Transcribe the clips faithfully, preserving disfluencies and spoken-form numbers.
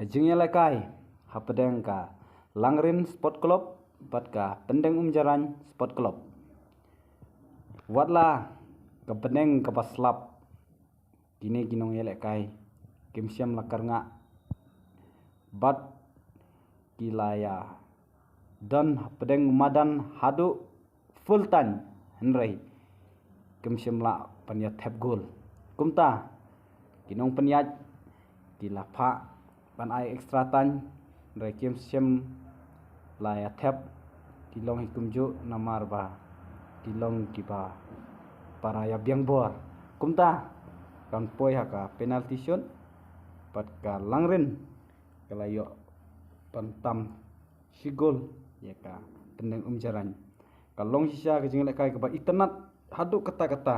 Jingïalehkai hapdeng ka Langrin Sport Club bad ka Pyndengumiajarain Sport Club. Watla ka bneng kaba slap, kine ki nongïalehkai kim shym la kyrngah bad ki la ïa don hapdeng madan haduh full time, hynrei kim shym lah ban ïa thep gol. Kumta ki nongpynïaid ki la phah ban ai extra time, hynrei kim shym la ïa thep. Ki long hi kumjuh namar ba ki long kiba para ïa biang bor. Kumta kan poi ha ka penalty shoot bad ka Langrin ka la ïoh ban tam shi gol ïa ka Pyndengumiajarain. Ka long shisha ka jingïalehkai kaba itynnad haduh katta katta.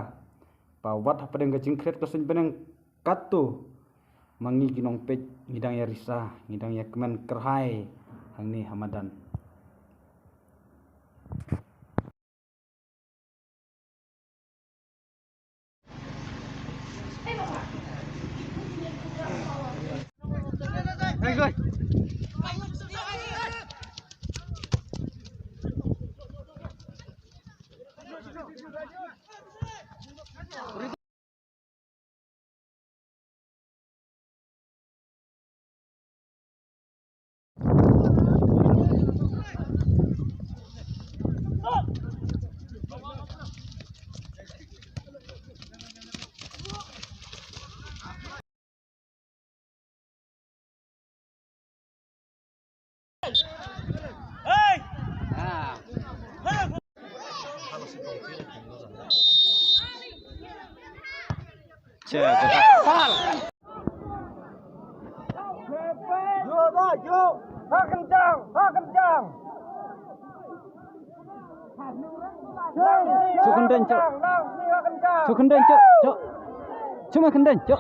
Ba wat hapdeng ka jingkhriat ka suiñ bneng katto, ma ngi ki nongpeit ngi dang ïa risa, ngi dang ïa kmen kyrhai hangne ha madan. Cuk khyndein, cuk. Cuk khyndein, cuk. Cuk. Cuk ma khyndein, cuk.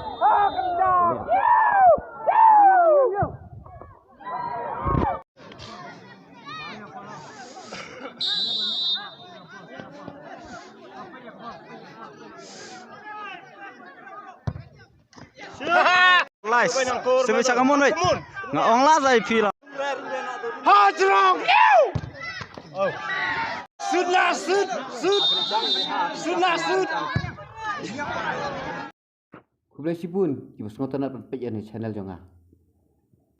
Lais. Sebe chak amon, wei. Nga ong la zai phi la. Ha, jrong. Sut la, sut, sut. Sut la, sut. Khublei shibun kiba sngewtynnat ban peit ïa kane ka channel jong nga.